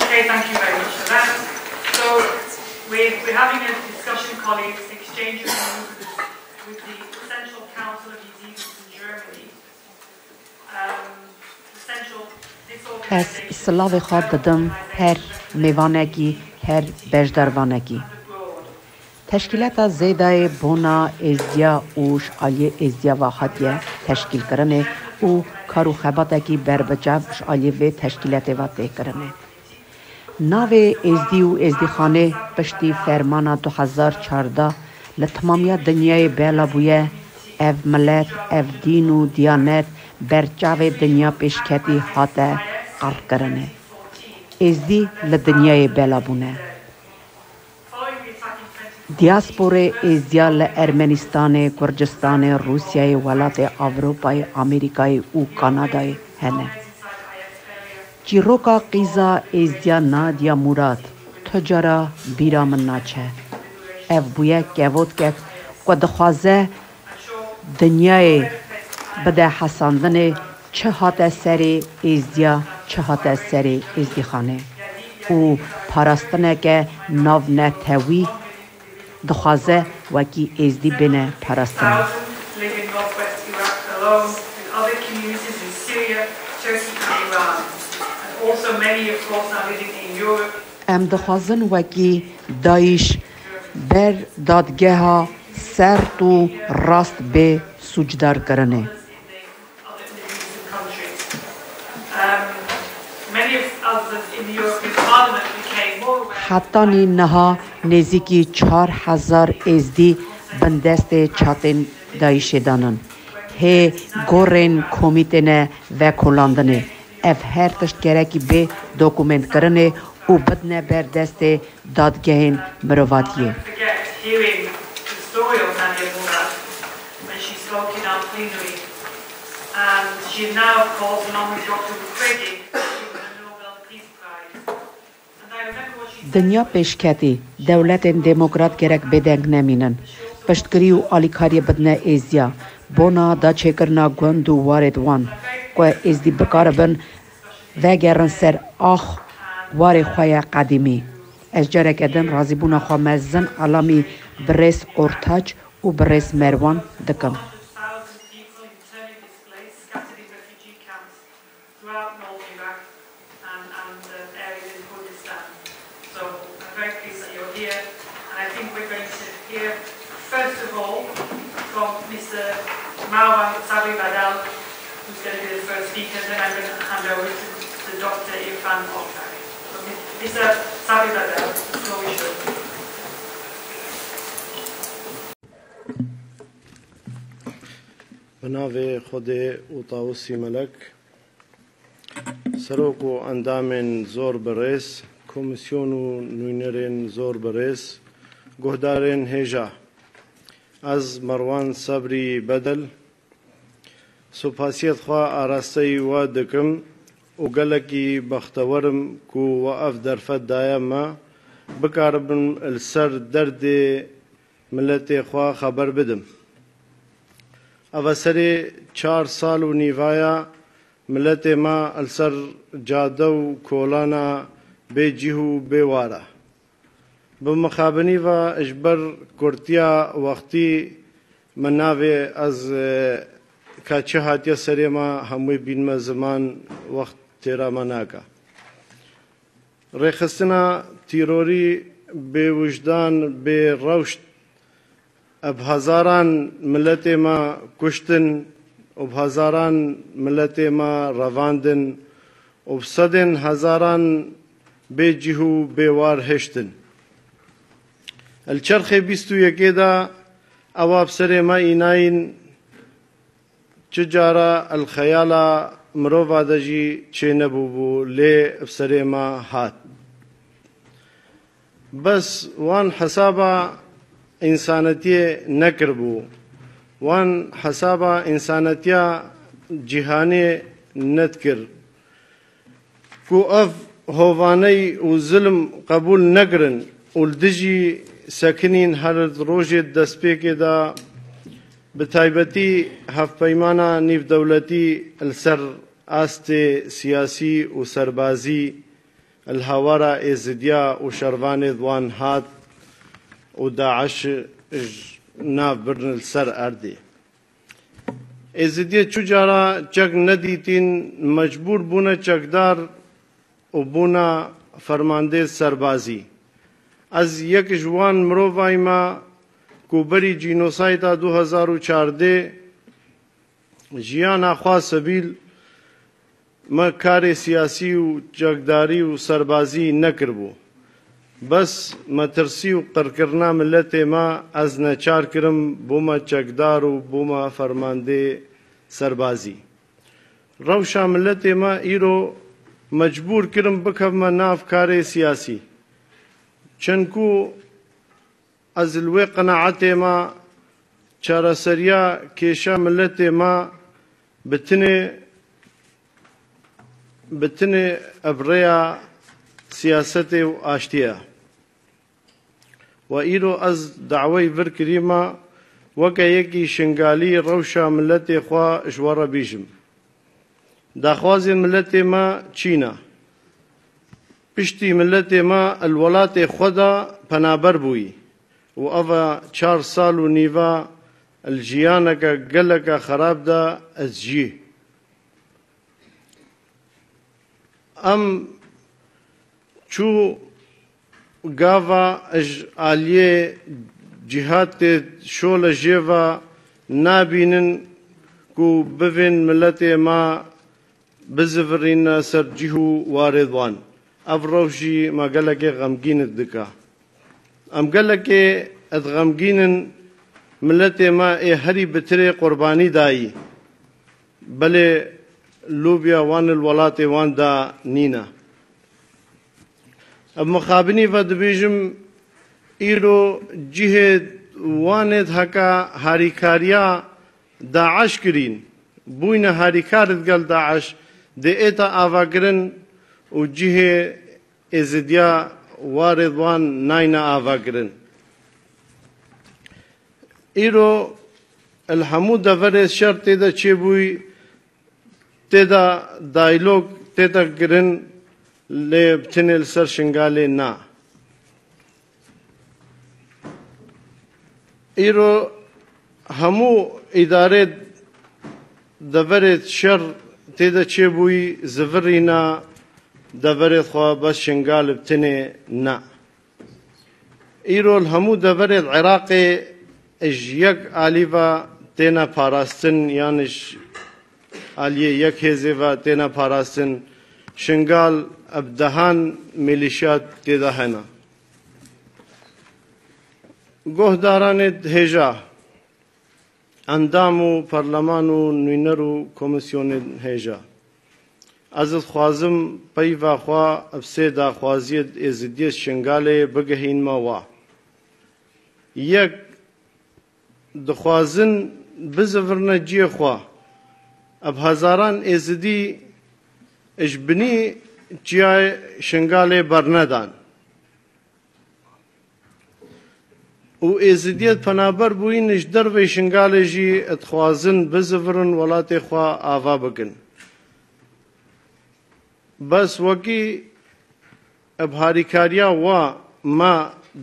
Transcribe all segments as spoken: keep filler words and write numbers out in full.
Okay, thank you very much for that. So we're, we're having a discussion, colleagues, exchange of views with the Central Council of Yazidis in Germany. Um, the Central, this Ez organization silavê xwe didim her mêvanekî, her beşdarvanekî. Teşkîlata Zêdayê bona êzdiya û ji aliyê êzdiya ve hatiye teşkîlkirinê û kar û xebatekî berbiçav ji aliyê vê teşkîletê ve tê kirinê. Navê êzdî û êzdîxanê piştî fermana du hezar çardeh li temamiya dinyayê bela bûye, ev milet, ev dîn û diyanet ber çavê dinya pêşketî hate qelqkirinê. Êzdî li dinyayê bela bûne. Diasporê Êzdiya li Ermenistanê, Kurdistanê, Rûsyayê, welatê Ewropayê, Amerîkayê û Kanadayê hene. Çîroka qîza Êzdiya Nadia Murad tu cara bîra min naçe. Ev bûye kevotkek ku dixwaze dinyayê bide hesandinê çi hate serê êzdiya, çi hate serê êzdîxanê û parastineke navnetewî dixwaze wekî êzdî bêne parastinê. Thousands live in northwest Iraq alone, with other communities in Syria, Turkey and Iran, and also many, of course, are living in Europe. Em dixwazin wekî DAIŞ ber dadgeha sert û rast bê sûcdarkirinê. Hetanî niha nêzîkî çar hezar êzdî bin destê çatên DAIŞê danin. Hê gorên komîtê ne vekolandinê. Ev her tişt gerekî bê dokumentkirinê û bidine ber destê dadgehên mirovatiyê. Forget hearing the story of Nadia Murad when she spoke in our plenary, and she is now, of course, along with Doctor Mukwege, given the Nobel Peace Prize. And I remember what she said. Dinya pêşketî, dewletên demokrat gerek bêdeng nemînin. Piştgirî û alîkariyê bidine êzdiya, bona daçêkirina gund û warê di wan, ku êzdî bikaribin vegerin ser ax warê xwe ya qedîmî. Ez careke din razîbûna xwe mezin elamî birêz Ortaç û birêz Merwan dikim. Throughout northern Iraq and, and, uh, areas in Kurdistan. So I'm very pleased that you're here, and I think we're going to hear, first of all, from Mister Marwan Sabri Badal, who's going to be the first speaker, then I'm going to hand over to, to Doctor Irfan Altay. So, Mi-, Mister Sabri Badal, the floor is yours. Bi navê Xwedê û Tawusî Melek, Serok û endamên zor bi rêz, komîsyon û nûnerên zor bi rêz, guhdarên hêja. Ez Merwan Sebrî Bedel, supasiyet xwe arasteyî we dikim û gelekî bextewer im ku we ev derfet daye me, bikaribim li ser derdê miletê xwe xeber bidim. Ev serê çar sal û nîvaya miletê me li ser cade û kolana bê cih û bê war e. Bi mixabinî ve ji ber kurtiya wextî min navê ez, e, ka çi hatiye serê me hemû bînme ziman, wext têra me nake. Rêxistina tîrorî bê wijdan, bê rewşt, bi hezaran miletê me kuştin û bi hezaran miletê me revandin û bi sedên hezaran bê cih û bê war hiştin. Li çerxê bîst û yekê de ewa bi serê me înayîn, çi cara li xeyala mirova de jî çênebûbû, lê bi serê me hat. Bes wan hesaba însanetiyê nekiribû, wan hesaba însanetiya cîhanê nedikir. Ku ev hovaney û zilm qebûl nekirin û li dijî sekinîn her di rojê destpêkê de, bi taybetî hevpeymana nîvdewletî li ser astê siyasî û serbazî li hawara Êzidiya û şervanê di wan hat û DAIŞ ji nav birin li ser erdê. Êzidiyê çû cara çek nedîtîn, mecbûr bûne çekdar û bûna fermandê serbazî. Ez yek ji wan mirovayî me ku berî cînosayda du hezar û çardeh jiyana xwe sebîl me karê siyasî û çekdarî û serbazî nekiribû. Bes metirsî û qirkirina miletê me ez neçar kirim, bûme çekdar û bûme fermandê serbazî. Rewşa miletê me îro mecbûr kirim bikevime nav karê siyasî. Çenku ez li wê qenaetê me çareseriya kêşa miletê me bi tinê, bi tinê bi rêya siyasetê û aştiyê ye. We îro ez daweyê vir kirî me weke yekî Şingalî rewşa miletê xwe ji we re bîjim. Daxwazên miletê me çi ne? Piştî miletê me li welatê xwe de penaber bûyî û eva çar sal û nîva li jiyaneke geleke xerab de ez jî. Em çû gava ji aliyê cîhatê şole jê ve nabînin ku bivên miletê me bizivirîne ser cih û warê wan. Ev rewş jî me gelekê xemgîn dike. Em gelekê dixemgînin, miletê me ê herî bitirê qurbanî dayî. Belê lobiya wan li welatê wan de nîne. Ev mixabinî ve dibêjim, îro cihê wanê heke harîkariya DAIŞ kirîn, bûyne harîkar digel DAIŞ, dê êta avakirin û cihê Êzidiya warê wan nayne avakirin. Îro li hemû deverê şer tê de çêbûyî, tê de diyalog tê de kirin, lê bi tinê li ser Şingalê na. Îro hemû îdarê deverê şer tê de çêbûyî, zivirîna deverê xwe, bes Şingal bi tinê ne. Îro li hemû deverê Iraqê ji yek alî ve têne parastin, yan ji aliyê yek hêzê ve têne parastin. Şingal bi dehan milîşya tê de hene. Guhdaranê hêja, endam û perleman û nûner û komîsyonên hêja. Ez dixwazim peyva xwe bi sê daxwaziyê Êzidiyê Şingalê bigihînme wa. Yek, dixwazin bizivirine cihê xwe. Bi hezaran Êzidî ji binî çiyayê Şingalê bernedan. Û Êzidiyê penaber bûyîn ji derveyî Şingalê jî dixwazin bizivirin, welatê xwe ava bikin. Bes wekî bi harîkariya wa me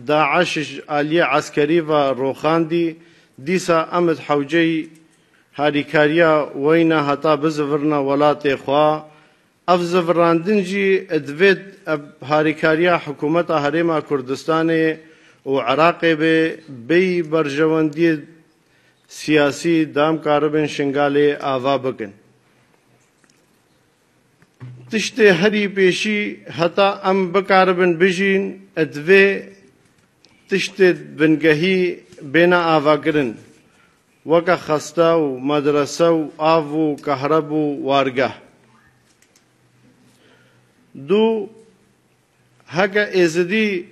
DAIŞ ji aliyê eskerî ve roxandî, dîsa em di hewceyî harîkariya weyne heta bizivirine welatê xwe. Ev zivirandin jî divêt bi harîkariya hikûmeta Herêma Kurdistanê û Iraqê be, bêyî berjewendiyê siyasî da em karibin Şingalê ava bikin. Tiştê herî pêşî heta em bikaribin bijîn, divê tiştê bingehî bêne avakirin, weke xeste û medrese û av û kehreb û wargeh. Du, heke Êzidî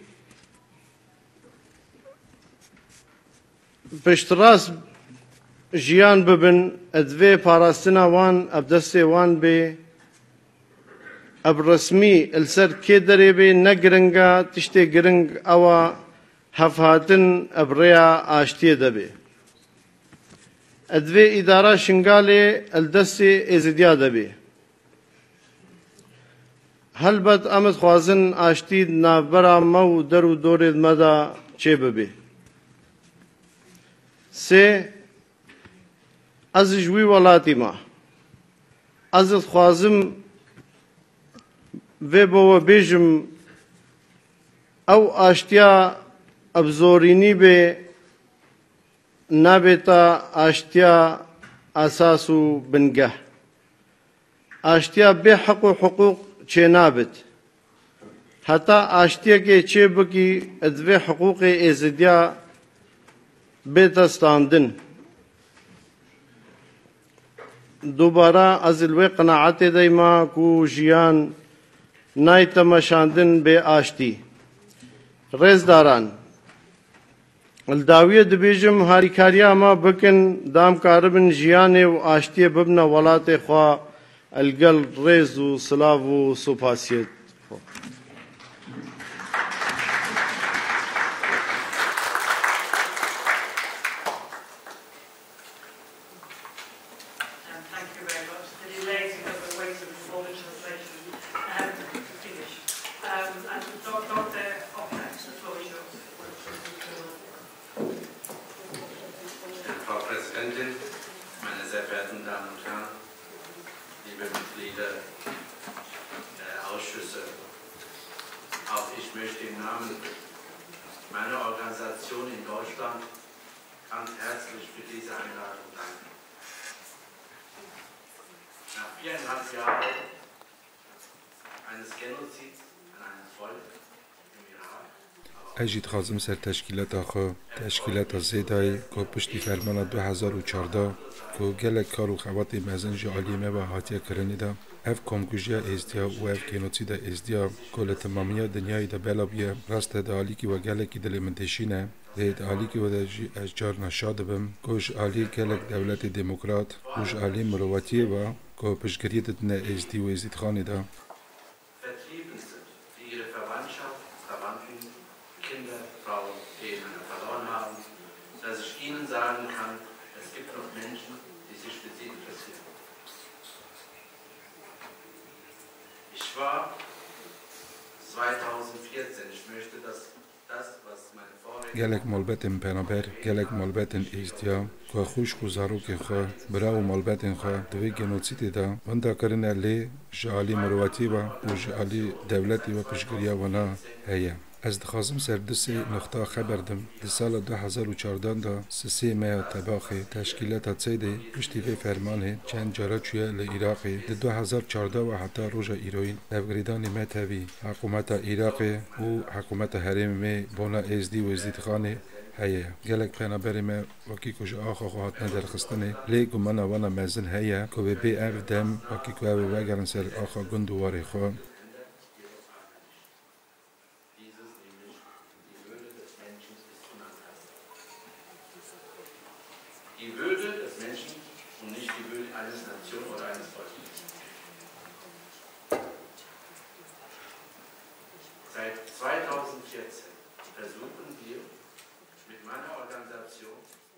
piştrast jiyan bibin, divê parastina wan bi destê wan bê, bi resmî li ser kê derê bê, ne giring e, tiştê giring ew e, hevhatin bi rêya aştiyê de bê. Divê îdara Şingalê li destê Êzidiya de bê. Helbet em dixwazin aştî di navbera me û der û dorê me de çêbibe. Sê, ez ji wî welatî me. Ez dixwazim vê bo we bêjim, ew aştiya bi zorînî bê, nabête aştiya esas û bingeh. Aştiya bê heq û hiqûq çênabit. Heta aştiyekê çêbikî, divê hiqûqê êzidiya bête standin. Dubara ez li wê qenaetê de me ku jiyan nayte meşandin bê aştî. Rêzdaran, li dawiyê dibêjim, harîkariya me bikin, da em karibin jiyanê û aştiyê bibine welatê xwe, li gel rêz û silav û supasiyê. Um, thank you very much. The delays because we're waiting for the translation, um, to finish. Um, and Doc- Doctor Oppenheim, the floor is yours. Frau Präsidentin, meine sehr verehrten Damen und Herren, liebe Mitglieder der Ausschüsse, auch ich möchte im Namen meiner Organisation in Deutschland ganz herzlich für diese Einladung danken. Nach viereinhalb Jahren eines Genozids an einem Volk im Irak, aber auch Ez jî dixwazim ser teşkîlata xwe, teşkîlata Zêdayê ku piştî fermana du hezar û çardeh ku gelek kar û xebatê mezin ji aliyê me ve hatiye kirinê de, ev komkujiya êzdiya û ev genocîda êzdiya ku li temamiya dinyayê de bela bûye, rast e di alîkî ve gelekî dilê min têşîne. Lê di alîkî we de jî ez carna şa dibim ku ji alî gelek dewletê demokrat û ji alî mirovatiyê ve ku piştgiriyê didine êzdî û êzdîdxanê de. Vertrieben sind, die ihre Verwandtschaft, Verwandten, Kinder, Frauen, Ehemänner verloren haben, dass ich Ihnen sagen kann, es gibt noch Menschen, die sich für Sie interessieren. Ich war zweitausendvierzehn, ich möchte das Gelek malbetên penaber, gelek malbetên êzdiya ku xwişk û zarokê xwe, bira û malbetên xwe di vê genocîdê de winda kirine, lê ji alî mirovatiyê ve û ji alî dewletê ve piştgiriya wana heye. Ez dixwazim ser du sê nuqta xeber dim. Di sala du hezar û çardeh de sisê me ya Tebaxê, teşkîlata Çeydê, piştî vê fermanê çend cara çûye li Iraqê. Di du hezar çardeh ve heta roja îroyîn tevgirêdanê me tevî. Hikûmeta Iraqê û hikûmeta herêmê me bona êzdî û êzdîdxanê heye. Gelek penaberê me wekî ku ji axa xwe hatine derxistinê, lê gumana wana mezin heye ku wê bê ev dem wekî ku ew ê vegerin ser axa gund û warê xwe. Die Würde des Menschen und nicht die Würde eines Nation oder eines Volkes. Seit zweitausendvierzehn versuchen wir mit meiner Organisation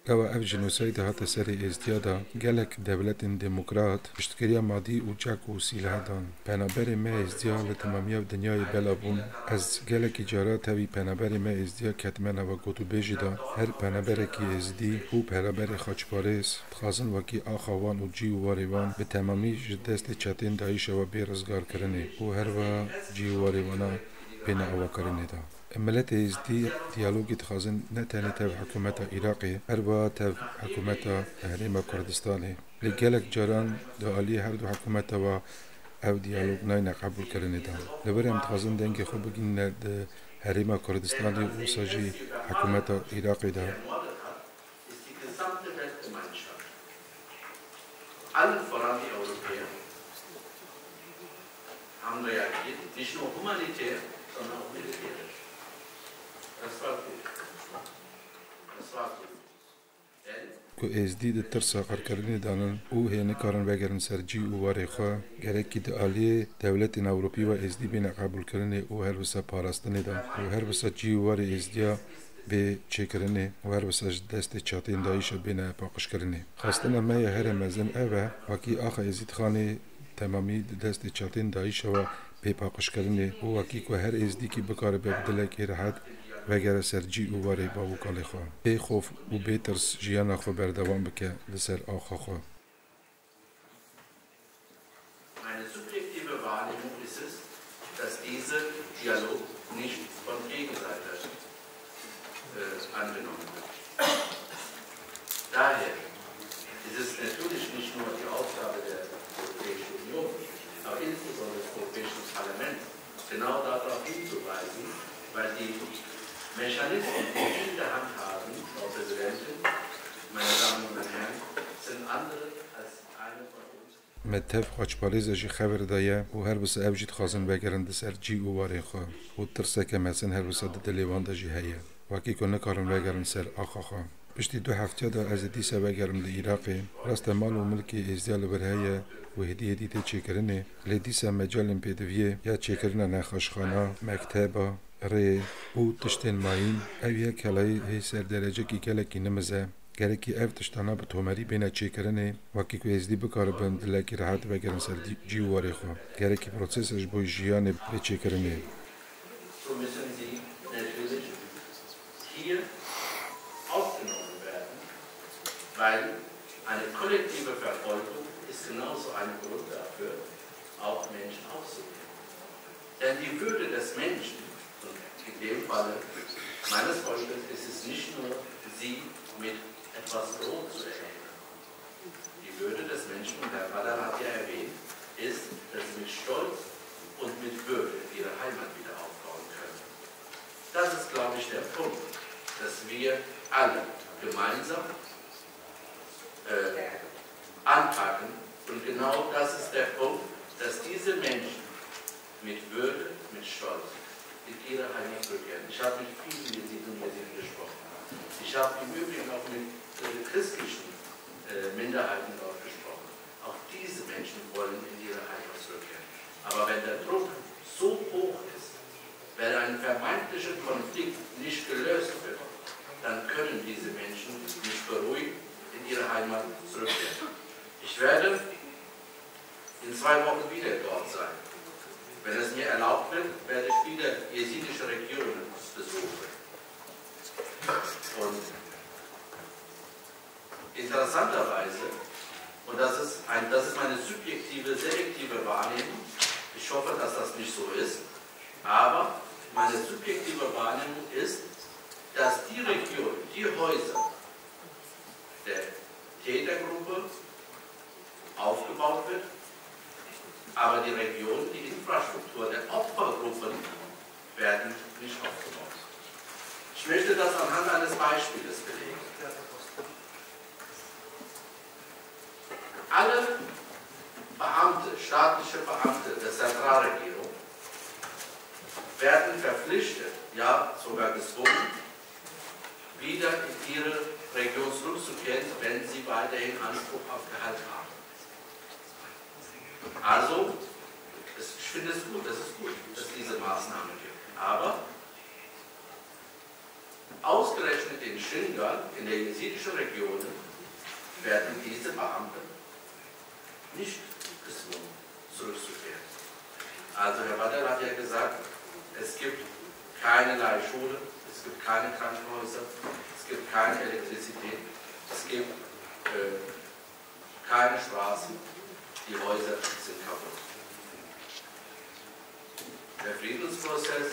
Gava ev jenosaydê hate serê êzdiya de, gelek dewletên demokrat piştgiriya madî û çek û sîleh dan. Penaberê me êzdiya li temamiya dinyayê bela bûn. Ez gelekî cara tevî penaberê me êzdiya ketime nava gotûbêjê de, her penaberekî êzdî û penaberê xaçparêz dixwazin wekî axa wan û cî û warê wan bi temamî ji destê çetên DAIŞa ve bê rizgarkirinê û herwiha cî û warê wana bêne avakirinê de. Miletê êzdî diyalogê dixwazin ne tenê tev hikûmeta Iraqê, herwiha tev hikûmeta Herêma Kurdistanê. Lê gelek caran di aliyê her du hikûmeta ve ev diyalog nayne qebûlkirinê de. Li vir em dixwazin dengê xwe bigihîne di Herêma Kurdistanê û wisa jî hikûmeta Iraqê de. Ist die gesamte Weltgemeinschaft, allen voran die Europäer, haben reagiert, nicht nur humanitär, sondern auch militärisch. Das war gut. Das war gut. Denn Ku êzdî di tirsa qirkirinê de ne û hê nikarin vegerin ser cî û warê xwe, gerekî di aliyê dewletên Ewropî ve êzdî bêne qebûlkirinê û her wisa parastinê de û her wisa cî û warê êzdiya bê çêkirinê û her wisa ji destê çateyên DAIŞa bêne paqijkirinê. Xwestina me ya here mezin ev e, wekî axa Êzîdxanê Temamî di destê çetên DAIŞa ve bê paqijkirinê û wekî ku her êzdîkî bikaribe bi dilekî rehet vegere ser cî û warê bav û kalê xwe. Bê xof û bê tirs jiyana xwe berdewam bike li ser axa xwe. Meine subjektive Wahrnehmung ist es, dass dieser Dialog nicht von Gegenseite, äh, angenommen wird. Daher ist es natürlich nicht nur die Aufgabe der Europäischen Union, aber insbesondere des Europäischen Parlaments, genau darauf hinzuweisen, weil die Mechanismen, die wir in der Hand haben, Frau Präsidentin, meine Damen und Herren, sind andere als eine von uns. Me tev xweçparêze jî xevir daye û her wisa ev jî dixwazin vegerin di ser cî û warên xwe û tirseke mezin her wisa di dilê wan de jî heye, wekî ku nikarin vegerin ser axa xwe. Piştî du heftiya de ez ê dîsa vegerim li Iraqê. Rast e, mal û milkê êzdiya li vir heye û hêdî hêdî tê çêkirinê, lê dîsa mecalên pêdiviyê ya çêkirina nexweşxana, mekteba, rê û tiştên mayîn, ev yek helayî hê ser derecekî gelekî nimiz e. Gerekî ev tiştana bi tomerî bêne çêkirinê, wekî ku êzdî bikaribin dilekî rehet vegerin ser dî-, cî û warê xwe. Gerekî prosese ji bo jiyanê bê çêkirinê. So müssen sie natürlich hier aufgenommen werden, weil eine kollektive Verfolgung ist genauso ein Grund dafür, auch Menschen aufzunehmen. Denn die Würde des Menschen, und in dem Falle meines Volkes, ist es nicht nur, sie mit etwas Brot zu ernähren. Die Würde des Menschen, und Herr Badal hat ja erwähnt, ist, dass sie mit Stolz und mit Würde ihre Heimat wieder aufbauen können. Das ist, glaube ich, der Punkt, dass wir alle gemeinsam, äh, anpacken. Und genau das ist der Punkt, dass diese Menschen mit Würde, mit Stolz in ihre Heimat zurückkehren. Ich habe mit vielen Jesidinnen und Jesiden gesprochen. Ich habe im Übrigen auch mit, äh, christlichen, äh, Minderheiten dort gesprochen. Auch diese Menschen wollen in ihre Heimat zurückkehren. Aber wenn der Druck so hoch ist, wenn ein vermeintlicher Konflikt nicht gelöst wird, dann können diese Menschen nicht beruhigt in ihre Heimat zurückkehren. Ich werde in zwei Wochen wieder dort sein. Wenn es mir erlaubt wird, werde ich wieder jesidische Regionen besuchen. Und interessanterweise, und das ist ein, das ist meine subjektive, selektive Wahrnehmung, ich hoffe, dass das nicht so ist, aber meine subjektive Wahrnehmung ist, dass die Region, die Häuser der Tätergruppe aufgebaut wird, aber die Region, die Infrastruktur der Opfergruppen werden nicht aufgebaut. Ich möchte das anhand eines Beispiels belegen. Alle Beamte, staatliche Beamte der Zentralregierung werden verpflichtet, ja sogar gezwungen, wieder in ihre Region zurückzukehren, wenn sie weiterhin Anspruch auf Gehalt haben. Also, es, ich finde es gut, es ist gut, dass es diese Maßnahme gibt. Aber ausgerechnet in Shingal, in der jesidischen Region, werden diese Beamten nicht gezwungen, zurückzukehren. Also Herr Badal hat ja gesagt, es gibt keinerlei Schule, es gibt keine Krankenhäuser, es gibt keine Elektrizität, es gibt, äh, keine Straßen, die Häuser sind kaputt. Der Friedensprozess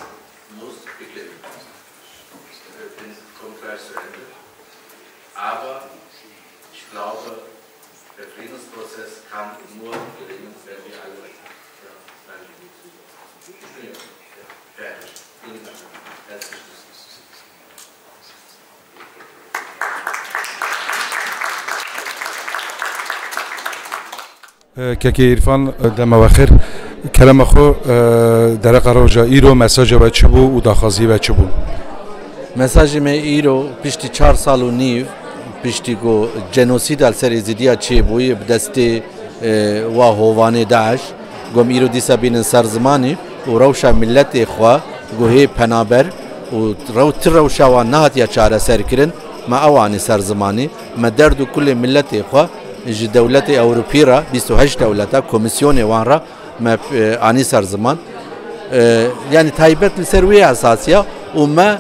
muss beginnen. Äh, bin, komme gleich zu Ende. Aber ich glaube, der Friedensprozess kann nur gelingen, wenn wir alle, ja, danke. Ich bin ja, ja, fertig. Vielen Dank. Herzlichen Dank. Kekê Îrfan, dema we xêr. Kerema xwe, dereqa roja îro mesaja we çi bû û daxwaziyê we çi bû? Mesajê me îro piştî çar sal û nîv, piştî ku cenosîda li ser Êzidiya çêbûye bi destê, e, wa hovanê DAIŞ, ku em îro dîsa bînin ser zimanê û rewşa miletê xwe ku hê penaber û rew-, ti rewşa wan nehatiye çareserkirin, me ew anî ser zimanê, me derd û kulê miletê xwe Ji dewletê Ewropî re, bîst û heşt dewleta, komîsyonê wan re me, e, anî ser ziman. E, yanî taybet li ser wê esasiya û me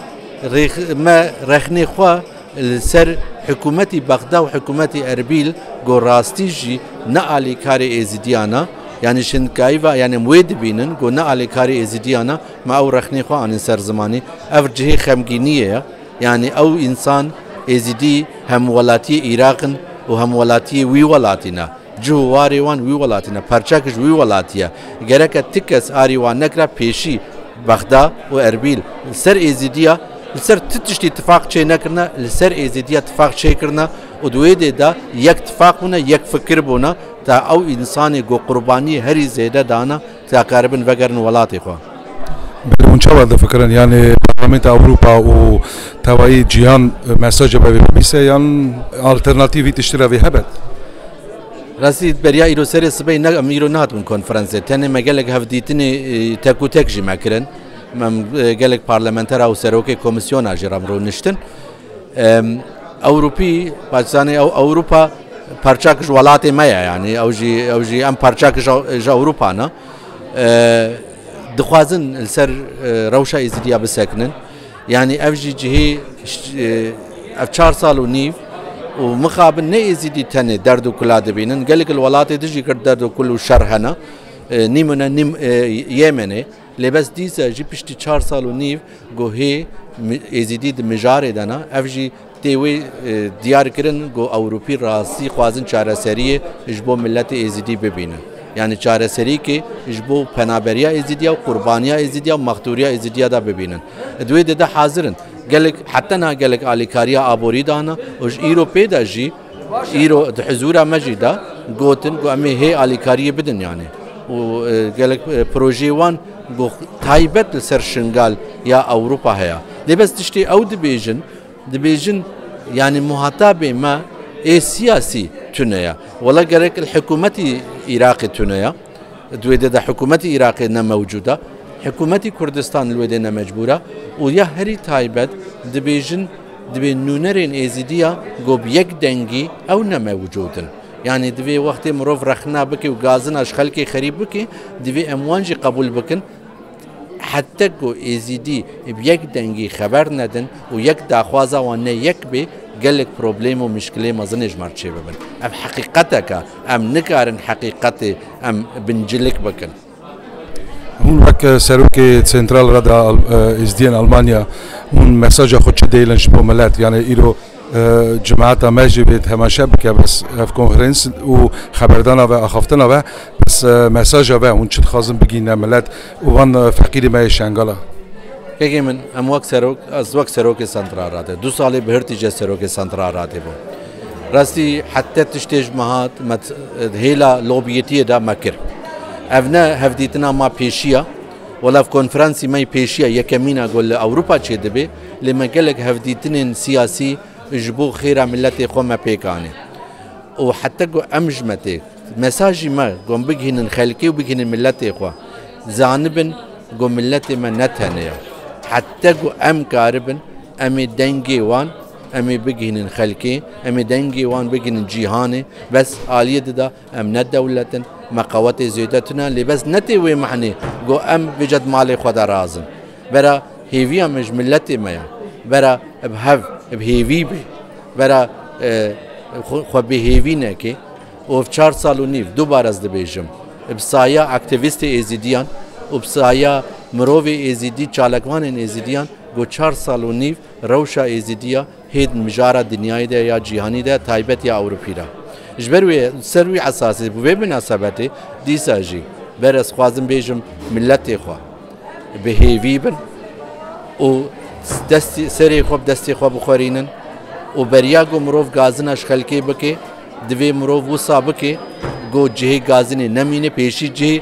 rêx-, me rexnê xwe li ser hikûmetî Bexda û hikûmetî Erbîl ku rastî jî ne alîkarê Êzîdiyan e, yanî şindkayî ve, yanî em wê dibînin ku ne alîkarê Êzîdiyan e, me ew rexnê xwe anîn ser zimanî. Ev cihê xemgîniyê ye. Yanî ew însan Êzîdî hemwelatiyê Iraq in û hemwelatiyê wî welatî ne. Cih û warê wan wî welatî ne. Perçek ji wî welatî ye. Gereke ti kes arî wan nekira pêşî Bexda û Erbîl li ser Êzîdiya, li ser ti tiştî tifaq çê nekirine, li ser Êzîdiya tifaq çê kirine û di wê dê de yek tifaq bûne, yek fikir bûne, ta ew însanê ku qurbaniyê herî zêde dane, ta karibin vegerin welatê xwe. Belê, hûn çawa difikirin? Yanî Parlamenta Ewropa û tevayî cîhan mesaja me vê bibîse yan alternatîvî tiştî re vê hebet? Rastî beriya îro serê sibê ne, em îro nehatibûn konferansê. Tenê me gelek hevdîtinê, e, tek û tek jî me kirin. Em, e, gelek parlamentera û serokê komîsyona jî re em rûniştin. Em, Ewropî, pakistanê ew, Ewropa parçak ji welatê me ye, yanî ew jî, ew jî em parçak ji, ji Ewropa ne. E, dixwazin li ser, e, rewşa Êzîdiya bisekinin. Yanî ev jî cihê, e, ev çar sal û nîv û mixabin ne Êzîdî tenê derd û kula dibînin. Gelek li welatê din jî kir derd û kul û şer hene. E, nîmûne nîm, e, Yemenê. Lê bes dîsa jî piştî çar sal û nîv ku hê mi-, Êzîdî di mijarê de ne, ev jî tê wê, e, diyar kirin ku Ewropî rastî xwazin çareseriyê ji bo miletê Êzîdî bibînin. Yanî çareserîkê ji bo penaberiya Êzîdiya û qurbaniya Êzîdiya û mexdûriya Êzîdiya de bibînin. Di wê dê de hazir in. Gelek, heta niha gelek alîkariya aborî dane û ji îro pê de jî Îro di hizûra me jî de gotin ku em ê hê alîkariyê bidin, yanî. Û, e, gelek, e, projeyê wan ku taybet li ser Şingal ya Ewropa heye. Lê bes tiştê ew dibêjin, dibêjin, yanî muhatabê me ê siyasî tune ye. Wela gerek li hikûmetî Iraqê tune ye. Di wê dê de hikûmetî Iraqê ne mewcûd e, hikûmetî Kurdistan li wê dê ne mecbûr e û ya herî taybet dibêjin, dibê nûnerên Êzîdiya ku bi yek dengî ew ne mewcûd in. Yanî divê wextê mirov rexna bike û gazina ji xelkê xerîb bike, divê em wan jî qebûl bikin. Heta ku Êzîdî bi yek dengî xeber nedin û yek daxwaza wan ne yek bê, gelek problem û mişkilê mezin ê ji me re çêbibin. Ev heqîqetek e. Em nikarin heqîqetê em bincilik bikin. Hûn wek serokê Sentral Rada Al-, e, Êzdiyên Almanya, hûn mesaja xwe çi dêlin ji bo milet? Yanî îro, e, cemaeta me jî vê temaşe bike, bes ev konferans û xeberdana ve, axaftina ve, bes, e, mesaja ve hûn çi dixwazin bigihîne milet û van, e, feqîrê me yê Şengala? Kekê min, em wek serok, ez wek serokê Sentral Radê, du salê bi hirtî jî serokê Sentral Radê bûm. Rastî heta tiştê ji me hat, me t-, hêla lobiyetiyê de me kir. Ev ne hevdîtina ma pêşî ye, wela ev konferansî me yê pêşî ye, yekemîn e ku li Ewropa çêdibe, lê me gelek hevdîtinên siyasî ji bo xêra miletê xwe me pêk anî. Û heta ku em ji me tê, mesajî me ku em bigihînin xelkê û bigihînin miletê xwe, zanibin ku miletê me ne tenê ye. Heta ku em karibin, em ê dengê wan, em ê bigihînin xelkê, em ê dengê wan bigihînin cîhanê, bes aliyê dida em ne dewlet in, me qewetê zêde tune, lê bes ne tê wê mehnê ku em vêca di malê xwe de razin. Bera hêviya me ji miletê me ye. Bera bi hev, bi hêvî bê. Bera, e, xwe, xwe bêhêvî neke. Û ev çar sal û nîv, dubar ez dibêjim, bi saya aktivîstê Êzîdiyan û bi saya mirovê Êzîdî, çalakvanên Êzîdiyan, ku çar sal û nîv rewşa Êzîdiya hê di mijara dinyayê de ya cîhanî de, taybet ya Ewropî de. Ji ber wê, ser wî esasê, bi vê minasebetê, dîsa jî ber ez xwazim bêjim miletê xwe bi hêvî bin û destî, serê xwe bi destê xwe bixwerînin û beriya ku mirov gazina ji xelkê bike, divê mirov wisa bike ku cihê gazinê nemîne, pêşî cihê,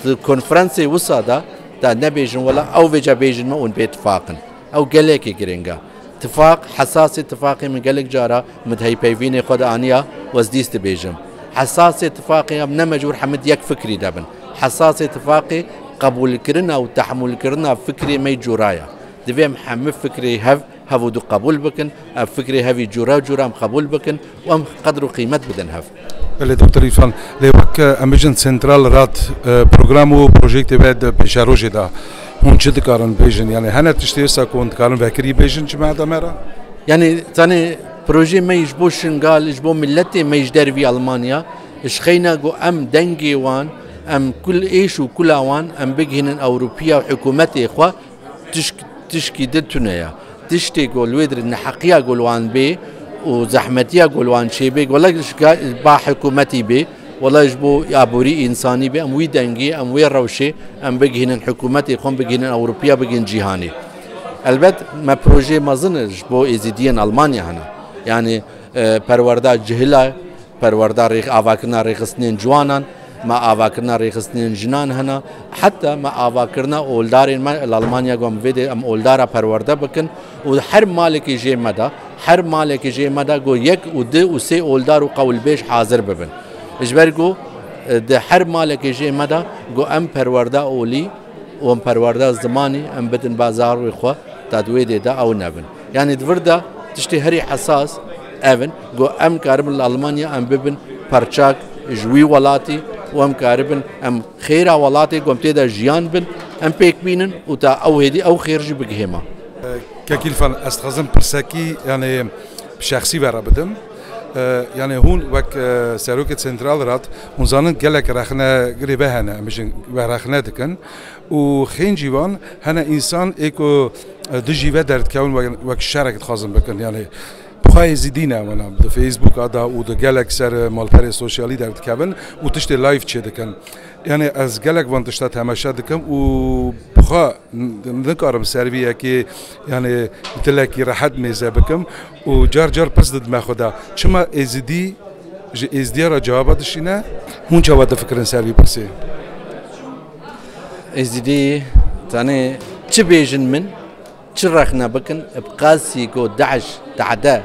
di konferansê wisa de, de nebêjin wela ew vêca bêjin me hûn bêtifaq in. Ew gelekî giring e. Tifaq, hesasê tifaqê min gelek cara min di heypeyvînê xwe de aniya, ez dîs dibêjim. Hesasê tifaqê em ne mecbûr hemid yek fikrî de bin. Hesasê tifaqê qebûlkirina û tehmûlkirina fikrê me yê cûra ye. Divê em hemî fikrê hev, hev û du qebûl bikin, ev fikrê hevî cûra cûra em qebûl bikin û em qedr û qîmet bidin hev. Belê, Doktor Îrfan, lê wek, e, em bijin Central Rad, e, program û projektê ve di pêşerojê de hûn çi dikarin bêjin? Yani hene tiştê wisa ku hûn dikarin vekirî bêjin cemaeta me re? Yani, tanê projê me ji bo Şingal, ji bo miletê me ji dervî Almanya, ji xeyna ku em dengê wan, em kul êş û kula wan, em bigihînin Ewropiya û hikûmetê xwe, tişk-, tişkî din tune ye. Tiştê ku li wê dirê neheqiya ku li wan bê û zehmetiya ku li wan çêbê, ku lek ji ga-, ba hikûmetî bê, wela ji bo aborî însanî bê, em wî dengê, em wê rewşê, em bigihînin hikûmetê xwe, em bigihînin Ewropiya, bigihînin cîhanê. Elbet me projeyê mezin ji bo Êzîdiyên Almanya hene. Yani, e, perwerda cihila, perwerda rêx-, avakirina rêxistinên ciwanan, me avakirina rêxistinên jinan hene, heta me avakirina oldarên me li Almanya, ku em vê dê em oldara perwerde bikin û her malekî jê me de, her malekî jê me de ku yek û du û sê oldar û qewilbêj hazir bibin. Ji ber ku, e, di her malekî jê me de ku em perwerda olî û em perwerda zimanî em bidin ba zarokê xwe, ta di wê dê de ew nebin. Yani di vir de tiştê herî hesas ev in, ku em karibin li Almanya em bibin parçak ji wî welatî û em karibin em xêra welatê ku em tê de jiyan bin, em pêk bînin û ta ew hêdî ew xêr jî bigihê me. Kek Îrfan, ez dixwazim pirsekî, yani, bi şexsî ve re bidim. E, yani hûn wek, e, serokê Central Rad, hûn zanin gelek rexne girê ve hene, em bijin ve rexne dikin. Û xêncî wan hene însan ê ku, e, dijî ve derdikevin wek, wek şerek dixwazin bikin. Yani, bi xwe Êzîdî ne wana. Di Facebooka da û di gelek ser, e, malperê sosyalî derdikevin û tiştê live çêdikin. Yani, ez gelek van tişta temaşe dikim û bi xwe n-, nikarim ser vî yekê, yani, dilekî rehet mêze bikim û car car pirs didime xwe de. Çima Êzîdî ji Êzdiya re cewaba dişîne? Hûn çawa difikirin ser vî pirsê? Êzidî, tenê çi bêjin min, çi rexne bikin, bi qasî ku DAIŞ, tehde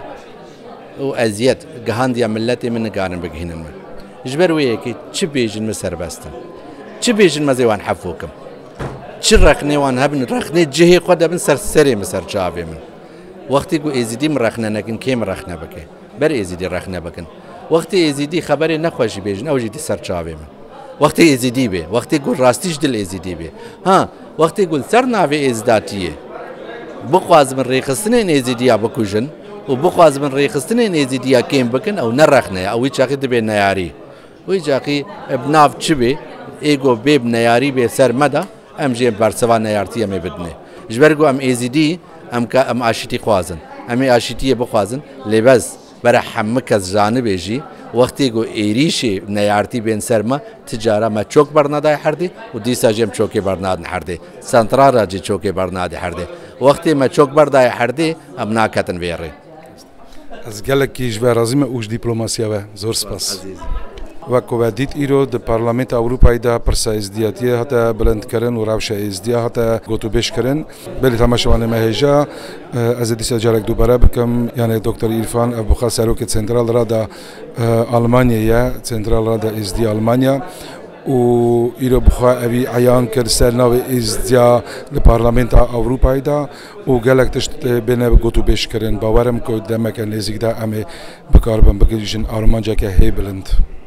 û eziyet gihandiye miletê min, nikarin bigihînin min. Ji ber wê yekê çi bêjin min serbest im. Çi bêjin, me zê wan hefû kim. Çi rexnê wan hebin, rexnê cihê xwe de bin, ser serê min, ser çavê min. Wextê ku Êzidî min rexne nekin, kê min rexne bike? Ber Êzidî rexne bikin. Wextê Êzidî xeberê nexweşî bêjin, ew jî dî ser çavê min. Wextê Êzidî bê, wextê ku rastî ji dil Êzidî bê. Ha, wextê ku li ser navê Êzdatiyê bixwazin rêxistinên Êzidiya bikujin û bixwazin rêxistinên Êzidiya kêm bikin, ew ne rexne ye, ew wî çaxî dibe neyarî. Wî çaxî bi nav çi bê, ê ku bê bi neyarî bê ser me de, em jê bersiva neyartiyê em ê bidinê. Ji ber ku em Êzidî, em ka, em aşitî xwazin. Em ê aşitiyê bixwazin, lê bes, bere hemû kes zanibê jî, wextê ku êrîşê neyartî bên ser me, ti cara me çok bernadayê herdê û dîsa jî em çokê bernadin herdê. Sentral re jî çokê bernadê herdê. Wextê me çok berdayê herdê, em naketin vê rê. Ez gelekî ji we razî me û ji dîplomasiya we. Zor spas. Ezîz. Wek ku we dît, îro di Parlamenta Ewropayê de pirsa êzdiyatiyê hate bilindkirin û rewşa êzdiya hate gotûbêjkirin. Belê temaşevanê me hêja, e, ez ê dîsa carek dubare bikim, yani Doktor Îrfan, ev bi xwe serokê Sentral Rada, e, Almanyê ye, Sentral Rada Êzdiya Almanya. Û îro bi xwe evî eyan kir ser navê Êzdiya li Parlamenta Ewropayê de û gelek tişt, e, bêne gotûbêj kirin. Bawer im ku demeke nêzîk de em ê bikaribin bigihîjin armanceke hê bilind.